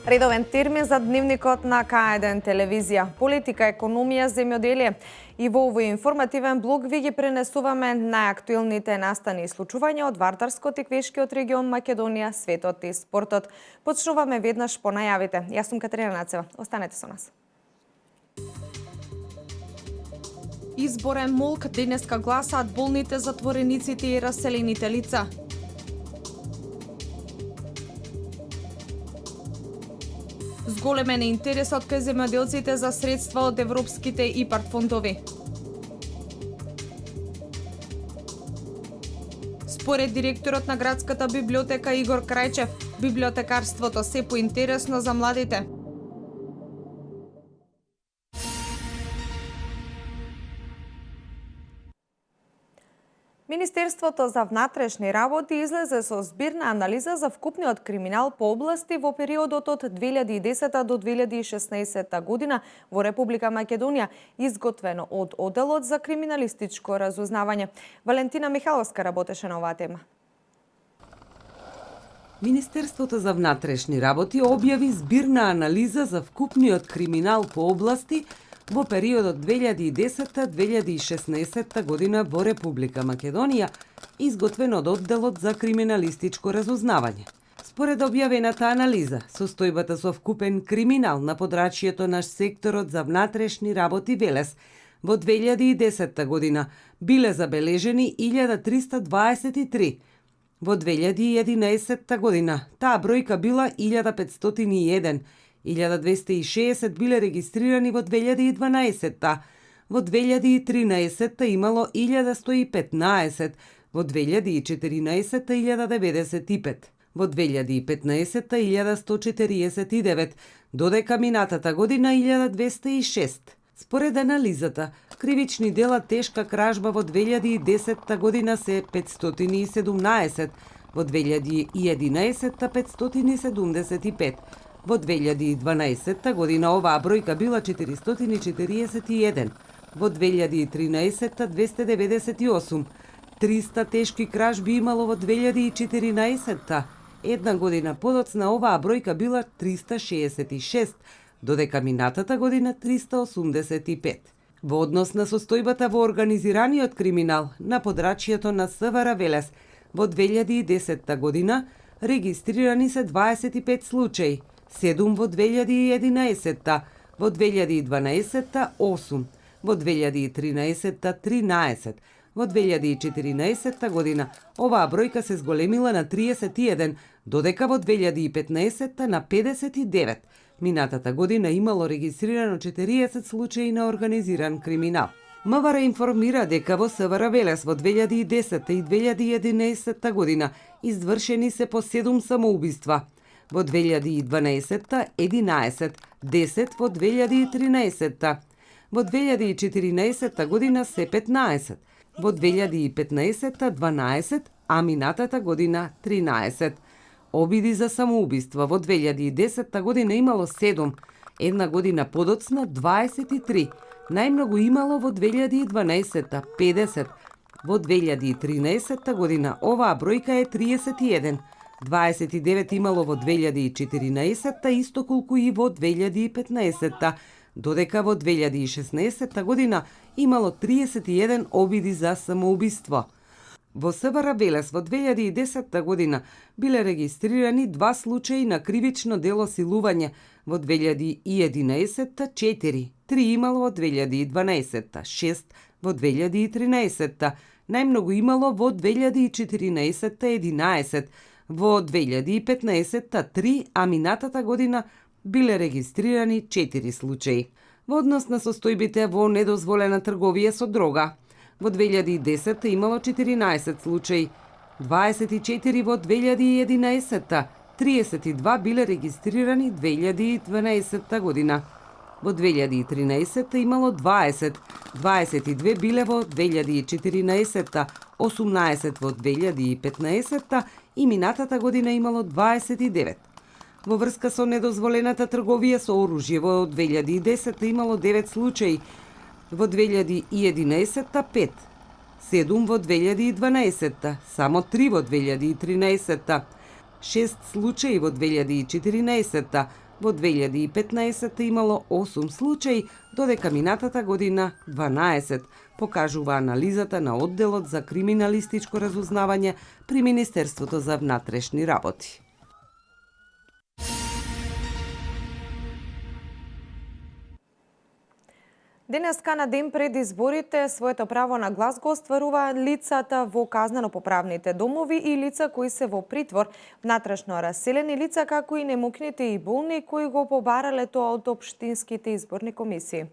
Редовен термин за дневникот на К1 телевизија, политика, економија, земјоделие. И во овој информативен блог ви ги пренесуваме најактуелните настани и случувања од Вардарскот и Квешкиот регион Македонија, светот и спортот. Почнуваме веднаш по најавите. Јас сум Катерина Нацева. Останете со нас. Изборен молк, денеска гласаат болните, затворениците и раселените лица. Зголемен е интересот кај земјоделците за средства од европските ИПАРД фондови. Според директорот на градската библиотека Игор Крајчев, библиотекарството се поинтересно за младите. Министерството за внатрешни работи излезе со збирна анализа за вкупниот криминал по области во периодот од 2010 до 2016 година во Република Македонија, изготвено од Оделот за криминалистичко разузнавање. Валентина Михаловска работеше на оваа тема. Министерството за внатрешни работи објави збирна анализа за вкупниот криминал по области во периодот 2010-2016 година во Република Македонија, изготвен од Одделот за криминалистичко разузнавање. Според објавената анализа, состојбата со вкупен криминал на подрачјето на секторот за внатрешни работи Велес во 2010 година биле забележени 1323. Во 2011 година таа бројка била 1501, 1260 биле регистрирани во 2012-та, во 2013-та имало 1115, во 2014-та 1095, во 2015-та 1149, додека минатата година 1206. Според анализата, кривични дела тешка кражба во 2010 година се 517, во 2011-та 575, во 2012 година оваа бројка била 441, во 2013 298, 300 тешки кражби имало во 2014, една година подоцна оваа бројка била 366, додека минатата година 385. Во однос на состојбата во организираниот криминал на подрачјето на СВР Велес во 2010 година регистрирани се 25 случаи, 7 во 2011-та, во 2012-та 8, во 2013-та 13, во 2014 година оваа бројка се зголемила на 31, додека во 2015-та на 59. Минатата година имало регистрирано 40 случаи на организиран криминал. МВР информира дека во СВР Велес во 2010 и 2011 година извршени се по 7 самоубиства, во 2012-та 11, 10 во 2013-та, во 2014 година се 15, во 2015-та 12, а минатата година 13. Обиди за самоубиства во 2010 година имало 7, една година подоцна 23, најмногу имало во 2012-та 50, во 2013 година оваа бројка е 31, 29 имало во 2014-та, исто колку и во 2015-та, додека во 2016 година имало 31 обиди за самоубиство. Во СВР Велес во 2010 година биле регистрирани 2 случаи на кривично дело силување, во 2011-та 4, 3 имало во 2012-та, 6 во 2013-та, најмногу имало во 2014-та 11, во 2015-та 3, а минатата година биле регистрирани 4 случаи. Во однос на состојбите во недозволена трговија со дрога, во 2010 имало 14 случаи, 24 во 2011-та, 32 биле регистрирани 2012 година. Во 2013 имало 20, 22 биле во 2014, 18 во 2015 и минатата година имало 29. Во врска со недозволената трговија со оружје во 2010 имало 9 случаи, во 2011 5, 7 во 2012, само 3 во 2013, 6 случаи во 2014, Во 2015 имало 8 случаи, додека минатата година 12, покажува анализата на одделот за криминалистичко разузнавање при Министерството за внатрешни работи. Денеска на ден пред изборите своето право на глас го остварува лицата во казнено-поправните домови и лица кои се во притвор, внатрешно раселени лица, како и немокните и болни кои го побарале тоа од општинските изборни комисии.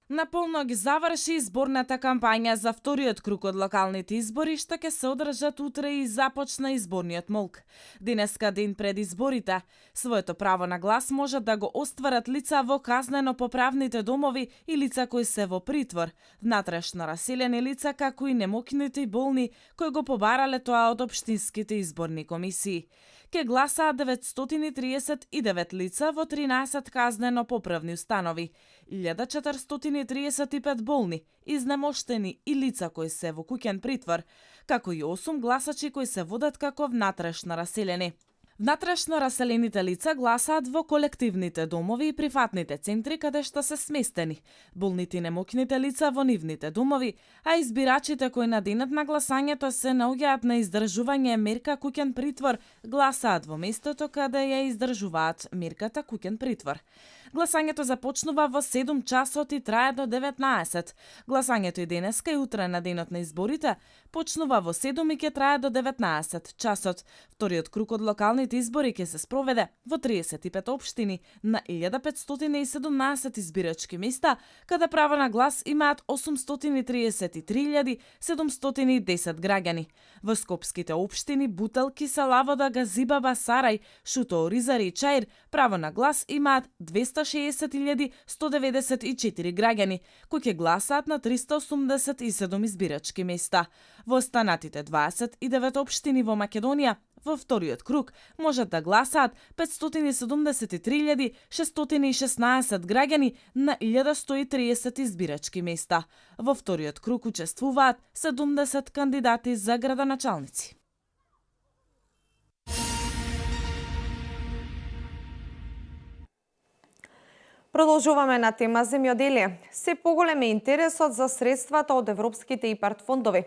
Наполно ги заврши изборната кампања за вториот круг од локалните избори, што ќе се одржат утре и започна изборниот молк. Денеска ден пред изборите, своето право на глас можат да го остварат лица во казнено-поправните домови и лица кои се во притвор, внатрешно раселени лица, како и немокните и болни кои го побарале тоа од општинските изборни комисии. Ке гласаат 939 лица во 13 казнено-поправни установи, 1435 болни, изнемоштени и лица кои се во куќен притвор, како и 8 гласачи кои се водат како внатрешно раселени. Внатрешно раселените лица гласаат во колективните домови и приватните центри каде што се сместени, болните и немокните лица во нивните домови, а избирачите кои на денот на гласањето се наоѓаат на издржување мерка куќен притвор гласаат во местото каде ја издржуваат мерката куќен притвор. Гласањето започнува во 7 часот и трае до 19. Гласањето и денеска и утре на денот на изборите почнува во 7 и ќе трае до 19 часот. Вториот круг од локалните избори ќе се спроведе во 35 општини на 1517 избирачки места, каде право на глас имаат 833.710 граѓани. Во скопските општини Бутелки, Салавода, Газибаба, Сарај, Шуто, Оризари и Чаир право на глас имаат 260.194 граѓани, кои ќе гласаат на 387 избирачки места. Во останатите 29 општини во Македонија, во вториот круг можат да гласаат 573.616 граѓани на 1130 избирачки места. Во вториот круг учествуваат 70 кандидати за градоначалници. Продолжуваме на тема земјоделие. Се поголем е интересот за средствата од европските ИПАРТ фондови.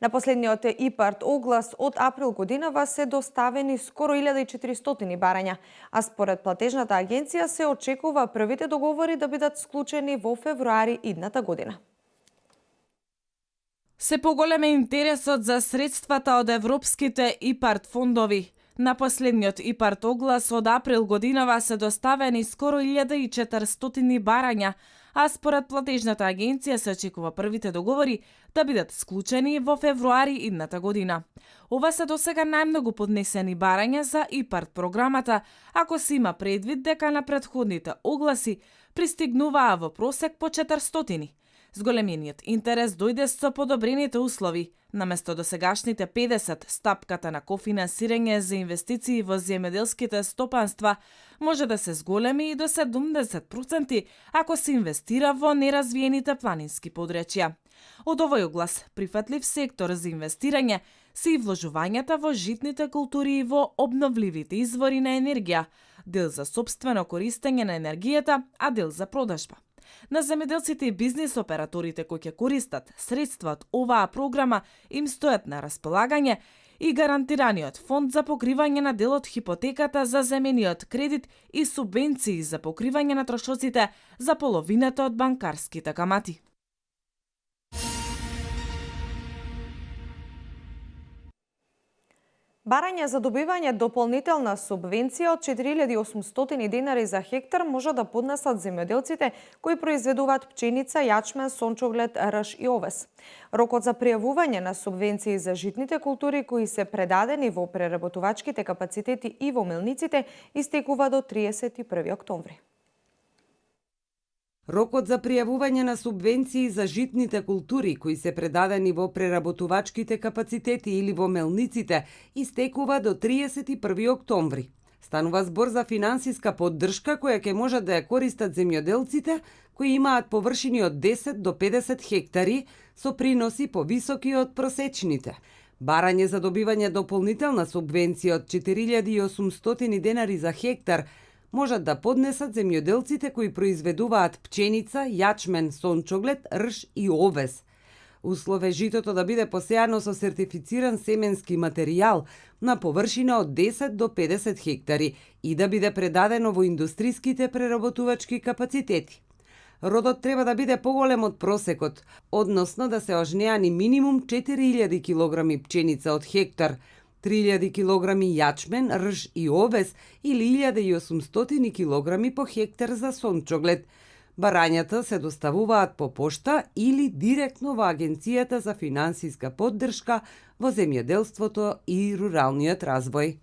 На последниот ИПАРТ оглас од април годинава се доставени скоро 1400 барања, а според платежната агенција се очекува првите договори да бидат склучени во февруари идната година. Се поголем е интересот за средствата од европските ИПАРТ фондови. На последниот ИПАРТ оглас од април годинава се доставени скоро 1400 барања, а според платежната агенција се очекува првите договори да бидат склучени во февруари идната година. Ова се досега најмногу поднесени барања за ИПАРТ програмата, ако се има предвид дека на претходните огласи пристигнуваа во просек по 400. Зголемениот интерес дојде со подобрените услови. Наместо досегашните 50 стапката на кофинансирање за инвестиции во земјоделските стопанства може да се зголеми и до 70% ако се инвестира во неразвиените планински подречја. Од овој оглас, прифатлив сектор за инвестирање се и вложувањата во житните култури и во обновливите извори на енергија, дел за сопствено користење на енергијата, а дел за продажба. На земјоделците и бизнис операторите кои ќе користат средства од оваа програма им стојат на располагање и гарантираниот фонд за покривање на дел од хипотеката за земениот кредит и субвенции за покривање на трошоците за половината од банкарските камати. Барање за добивање дополнителна субвенција од 4800 денари за хектар може да поднесат земјоделците кои произведуваат пченица, јачмен, сончоглед, рж и овес. Рокот за пријавување на субвенции за житните култури кои се предадени во преработувачките капацитети и во мелниците истекува до 31 октомври. Рокот за пријавување на субвенции за житните култури кои се предадени во преработувачките капацитети или во мелниците истекува до 31 октомври. Станува збор за финансиска поддршка која ќе можат да ја користат земјоделците кои имаат површини од 10 до 50 хектари со приноси повисоки од просечните. Барање за добивање дополнителна субвенција од 4800 денари за хектар можат да поднесат земјоделците кои произведуваат пченица, јачмен, сончоглед, рж и овес. Услов е житото да биде посејано со сертифициран семенски материјал на површина од 10 до 50 хектари и да биде предадено во индустриските преработувачки капацитети. Родот треба да биде поголем од просекот, односно да се ожнеани минимум 4000 килограми пченица од хектар, 3000 килограми јачмен, рж и овес или 1800 килограми по хектар за сончоглед. Барањата се доставуваат по пошта или директно во Агенцијата за финансиска поддршка во земјоделството и руралниот развој.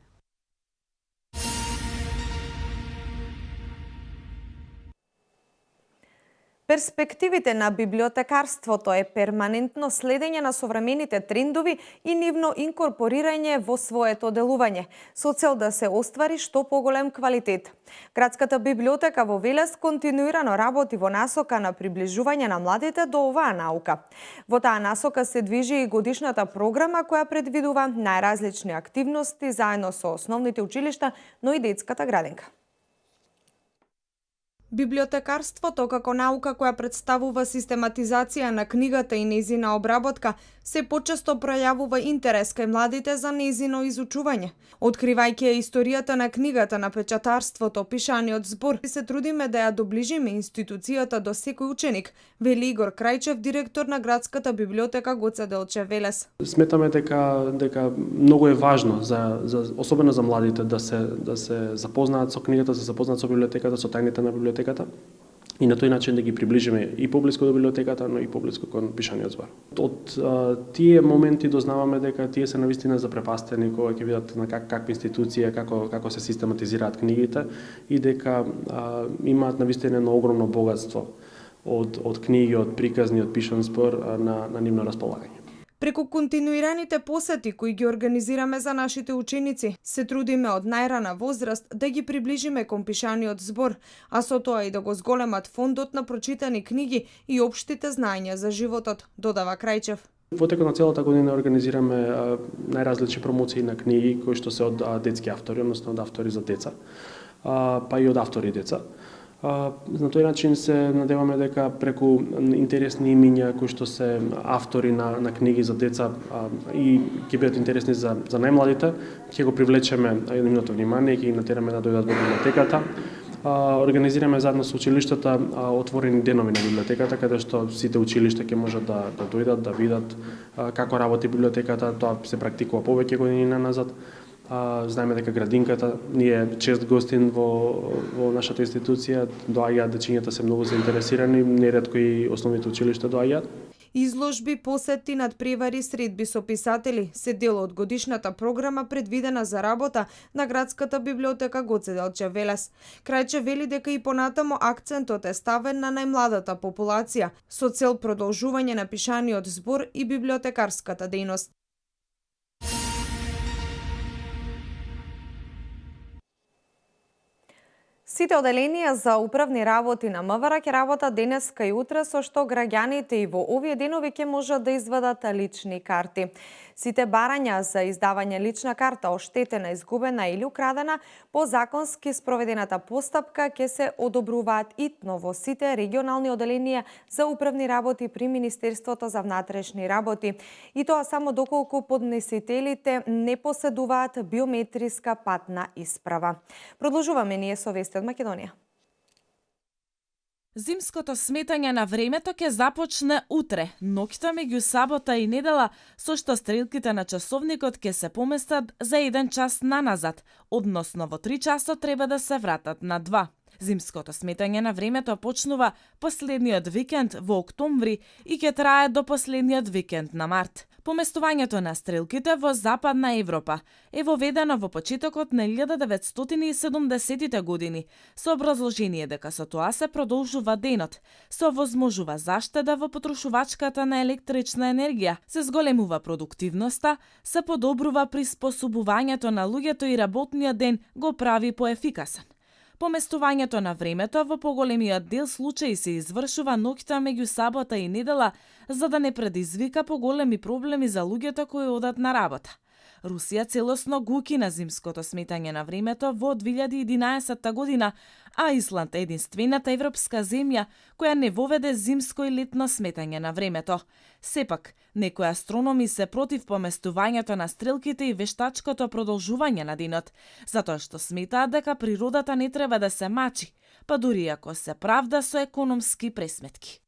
Перспективите на библиотекарството е перманентно следење на современите трендови и нивно инкорпорирање во своето делување, со цел да се оствари што поголем квалитет. Градската библиотека во Велес континуирано работи во насока на приближување на младите до оваа наука. Во таа насока се движи и годишната програма која предвидува најразлични активности заедно со основните училишта, но и детската градинка. Библиотекарството како наука која представува систематизација на книгата и нејзина обработка се почесто пројавува интерес кај младите за нејзино изучување. Откривајќи ја историјата на книгата, на печатарството, пишаниот збор, се трудиме да ја доближиме институцијата до секој ученик, вели Игор Крајчев, директор на Градската библиотека Гоце Делчев Велес. Сметаме дека многу е важно особено за младите да се запознаат со книгата, да се запознаат со библиотеката, со тајните на библиотеката и на тој начин да ги приближиме и поблиску до библиотеката, но и поблиску кон пишаниот збор. Од тие моменти дознаваме дека тие се навистина запрепастени кога ќе видат на каква институција, како се систематизираат книгите и дека имаат навистина едно огромно богатство од книги, од приказни, од пишан збор на нивно располагање. Преку континуираните посети кои ги организираме за нашите ученици, се трудиме од најрана возраст да ги приближиме кон пишаниот збор, а со тоа и да го зголемат фондот на прочитани книги и општите знаења за животот, додава Крајчев. Во текот на целата година организираме најразлични промоции на книги кои што се од детски автори, односно од автори за деца, па и од автори деца. На тој начин се надеваме дека преку интересни имиња кои што се автори на книги за деца и ќе бидат интересни за најмладите, ќе го привлечеме нивното внимание и ќе ги натераме да дојдат во библиотеката. Организираме заедно со училиштата отворени денови на библиотеката, каде што сите училишта ќе можат да дојдат, да видат како работи библиотеката. Тоа се практикува повеќе години назад. Знаеме дека градинката ни е чест гостин во нашата институција, доаѓаат дечињата се многу заинтересирани, неретко и основните училишта доаѓаат. Изложби, посети, надпревари, средби со писатели се дел од годишната програма предвидена за работа на Градската библиотека Гоце Делчев Велес. Крајче вели дека и понатамо акцентот е ставен на најмладата популација со цел продолжување на пишаниот збор и библиотекарската дејност. Сите оделенија за управни работи на МВР ќе работат денеска и утре, со што граѓаните и во овие денови ќе можат да извадат лични карти. Сите барања за издавање лична карта оштетена, изгубена или украдена по законски спроведената постапка ќе се одобруваат итно во сите регионални оделенија за управни работи при Министерството за внатрешни работи. И тоа само доколку поднесителите не поседуваат биометриска патна исправа. Продолжуваме ние со вести од Македонија. Зимското сметање на времето ќе започне утре, ноќта меѓу сабота и недела, со што стрелките на часовникот ќе се поместат за 1 час наназад, односно во 3 часот треба да се вратат на 2. Зимското сметање на времето почнува последниот викенд во октомври и ќе трае до последниот викенд на март. Поместувањето на стрелките во Западна Европа е воведено во почетокот на 1970-тите години, со образложение дека со тоа се продолжува денот, се овозможува заштеда во потрошувачката на електрична енергија, се зголемува продуктивноста, се подобрува приспособувањето на луѓето и работниот ден го прави поефикасен. Поместувањето на времето во поголемиот дел случаи се извршува ноќта меѓу сабота и недела, за да не предизвика поголеми проблеми за луѓето кои одат на работа. Русија целосно го укина зимското сметање на времето во 2011 година, а Исланд е единствената европска земја која не воведе зимско и летно сметање на времето. Сепак, некои астрономи се против поместувањето на стрелките и вештачкото продолжување на денот, затоа што сметаат дека природата не треба да се мачи, па дури ако се правда со економски пресметки.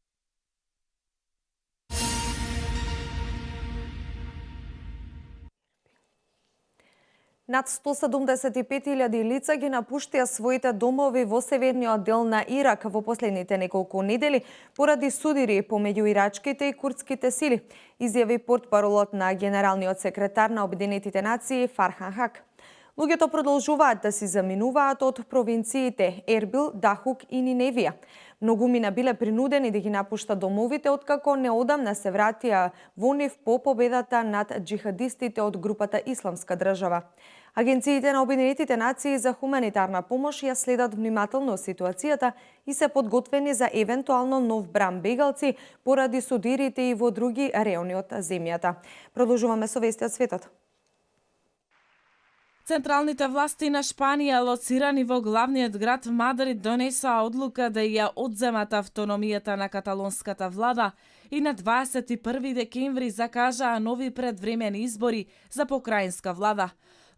Над 175.000 лица ги напуштија своите домови во северниот дел на Ирак во последните неколку недели поради судири помеѓу ирачките и курдските сили, изјави портпаролот на генералниот секретар на Обединетите нации Фархан Хак. Луѓето продолжуваат да си заминуваат од провинциите Ербил, Дахук и Ниневија. Многумина биле принудени да ги напуштат домовите откако неодамна се вратија во нив по победата над джихадистите од групата Исламска држава. Агенциите на Обединетите нации за хуманитарна помош ја следат внимателно ситуацијата и се подготвени за евентуално нов бран бегалци поради судирите и во други реони од земјата. Продолжуваме со вести од светот. Централните власти на Шпанија, лоцирани во главниот град Мадрид, донесоа одлука да ја одземат автономијата на каталонската влада и на 21 декември закажаа нови предвремени избори за покраинска влада.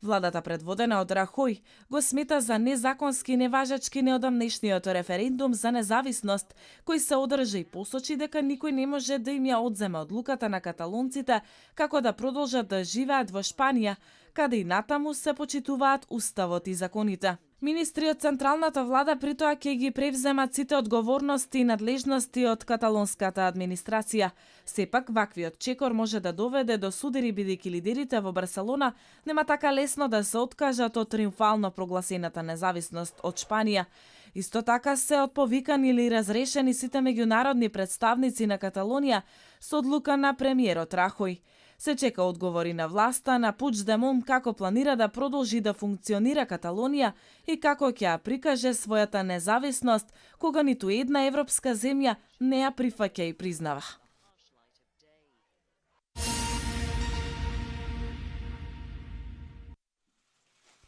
Владата, предводена од Рахој, го смета за незаконски неважачки неодамнешниот референдум за независност, кој се одржа и посочи дека никој не може да им ја одземе одлуката на каталонците како да продолжат да живеат во Шпанија, каде и натаму се почитуваат уставот и законите. Министри од централната влада притоа ќе ги превземат сите одговорности и надлежности од каталонската администрација. Сепак, ваквиот чекор може да доведе до судири бидејќи лидерите во Барселона нема така лесно да се откажат од триумфално прогласената независност од Шпанија. Исто така се отповикани или разрешени сите меѓународни представници на Каталонија со одлука на премиерот Рахој. Се чека одговори на власта на Пучдемон како планира да продолжи да функционира Каталонија и како ќе ја прикаже својата независност кога ниту една европска земја не ја прифаќа и признава.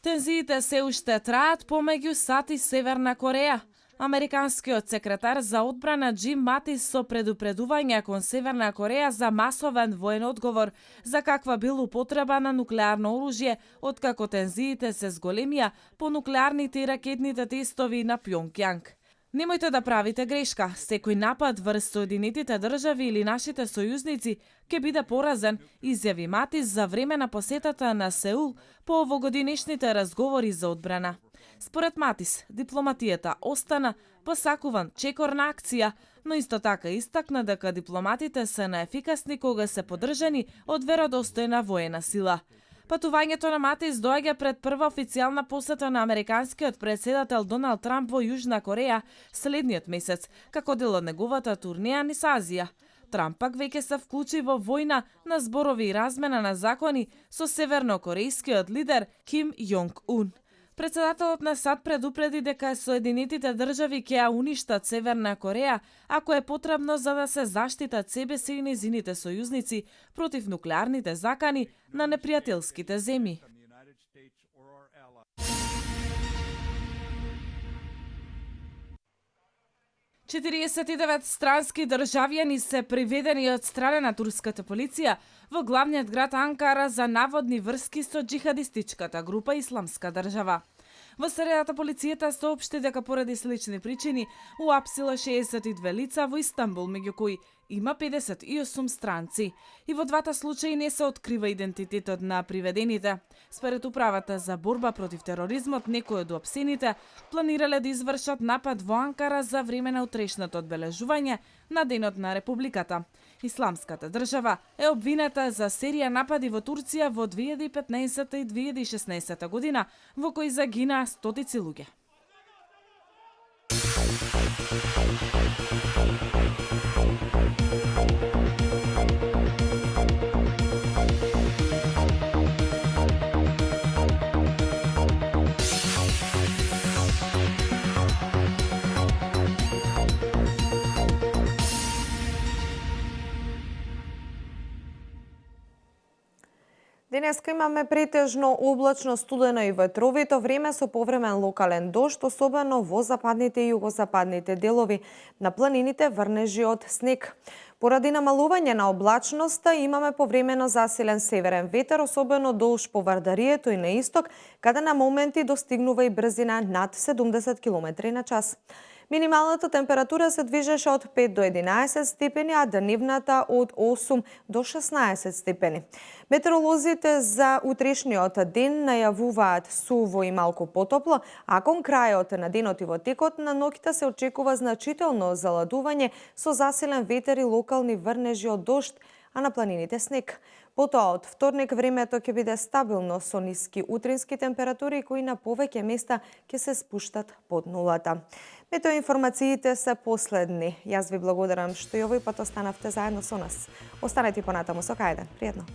Тензиите се уште траат помеѓу САД и Северна Кореја. Американскиот секретар за одбрана Џим Матис со предупредување кон Северна Кореја за масовен воен одговор за каква бил употреба на нуклеарно оружје откако тензиите се зголемија по нуклеарните и ракетните тестови на Пјонгјанг. Немојте да правите грешка. Секој напад врз Соединетите држави или нашите сојузници ќе биде поразен, изјави Матис за време на посетата на Сеул по овогодинешните разговори за одбрана. Според Матис, дипломатијата остана посакуван чекорна акција, но исто така истакна дека дипломатите се наефикасни кога се поддржани од веродостојна воена сила. Патувањето на Матис доаѓа пред прва официјална посета на американскиот председател Доналд Трамп во Јужна Кореја следниот месец, како дел од неговата турнеја низ Азија. Трамп пак веќе се вклучи во војна на зборови и размена на закони со севернокорејскиот лидер Ким Јонг Ун. Председателот на САД предупреди дека Соединетите држави ќе ја уништат Северна Кореја ако е потребно за да се заштитат себе си и незините сојузници против нуклеарните закани на непријателските земји. Четириесет странски државјани се приведени од страна на турската полиција во главниот град Анкара за наводни врски со џихадистичката група Исламска држава. Во средата полицијата соопшти дека поради слични причини уапсила 62 лица во Истанбул, меѓу кои има 58 странци. И во двата случаи не се открива идентитетот на приведените. Според управата за борба против тероризмот, некои од уапсените планирале да извршат напад во Анкара за време на утрешното одбележување на Денот на Републиката. Исламската држава е обвинета за серија напади во Турција во 2015 и 2016 година, во кои загинаа стотици луѓе. Денеска имаме претежно облачно, студено и ветровито време со повремен локален дожд, особено во западните и југозападните делови. На планините врнежи од снег. Поради намалување на облачноста имаме повремено засилен северен ветер, особено долж по Вардарието и на исток, каде на моменти достигнува и брзина над 70 км на час. Минималната температура се движеше од 5 до 11 степени, а дневната од 8 до 16 степени. Метеоролозите за утрешниот ден најавуваат суво и малку потопло, а кон крајот на денот и во текот на ноќта се очекува значително заладување со засилен ветер и локални врнежи од дожд, а на планините снег. Потоа од вторник времето ќе биде стабилно со ниски утрински температури кои на повеќе места ќе се спуштат под нулата. Метеоинформациите се последни. Јас ви благодарам што и овој пат останавте заедно со нас. Останете понатаму со Кајден. Пријатно.